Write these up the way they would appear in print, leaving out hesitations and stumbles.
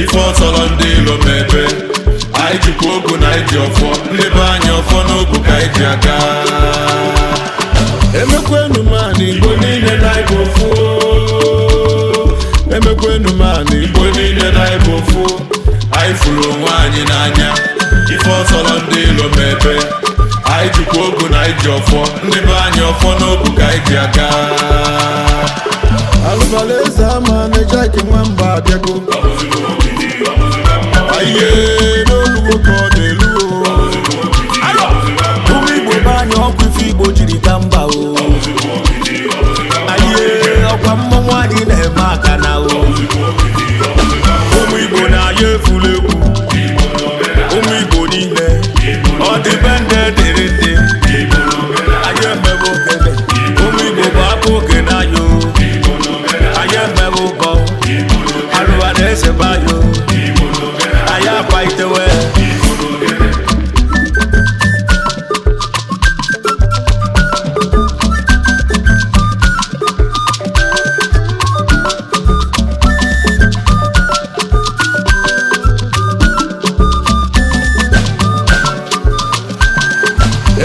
Ife ọsọrọ ndị ilo mebe, anyị jikwa ogu na anyị ji ọfọ. Ndị be anyị, ọfọ n'ogu ka anyị ji aga. Emekwenu mana Igbo niile na Igbo ofu. Emekwenu mana Igbo niile na Igbo ofu. Anyị fụrụ onwe anyị n'anya. Ife ọsọrọ ndị ilo mebe, anyị jikwa ogu na anyị ji ọfọ. Ndị be anyị, ọfọ n'ogu ka anyị ji aga. Alụbala eze ama na-eje nwamba abịago. Aye, n'olugo ka ọ na-elu o. Ụmụ Igbo be anyị, ọkwa ife Igbo jiri ka mba o. Anyị ọkwa mmọnwụ anyị na-eme aka na o. Ụmụ Igbo na-aya efula egwu. Ụmụ Igbo niile, ọ dị be ndị dịrị ndị. Anyị emebe okene. Ụmụ Igbo bụ aka oke n'anya o. Anyị emebe ụbọ. Alụwa na-ese be anyị o. Anyị akwa itewe.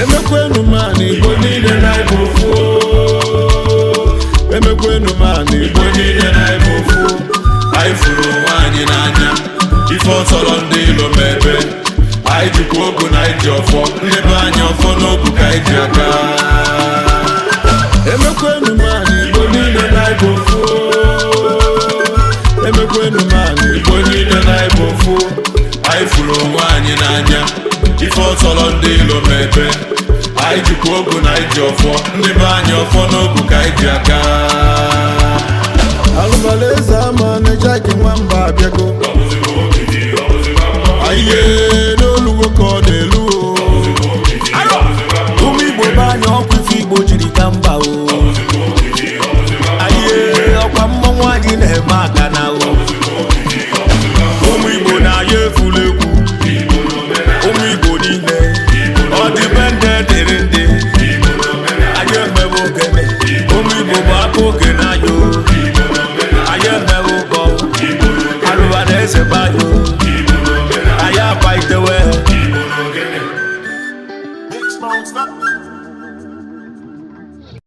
Emekwenu mana Igbo niile na Igbo ofu. Emekwenu mana Igbo niile na Igbo ofu. Anyị fụrụ onwe anyị n'anya. Ife ọsọrọ ndị ilo mebe, anyị jikwa ogu na anyị ji ọfọ. Ndị be anyị, ọfọ n'ogu ka anyị ji aga. Emekwenu mana Igbo niile na Igbo ofu. Emekwenu mana Igbo niile na Igbo ofu. Anyị fụrụ onwe anyị n'anya. Ife ọsọrọ ndị ilo mebe, anyị jikwa ogu na anyị ji ọfọ. Ndị be anyị, ọfọ n'ogu ka anyị ji aga. Alụbala eze ama na-eje nwamba abịago. Aye, n'olugo ka ọ na-elu o. Ụmụ Igbo be anyị, ọkwa ife Igbo jiri ka mba o. Anyị ọkwa mmọnwụ anyị na-eme aka na o. Ụmụ Igbo na-aya efula egwu. Ụmụ Igbo niile, ọ dị be ndị dịrị ndị. Anyị emebe okene. Ụmụ Igbo bụ aka oke n'anya o. Anyị emebe ụbọ. Alụwa na-ese be anyị o. Anyị akwa itewe. Big Smoke, stop.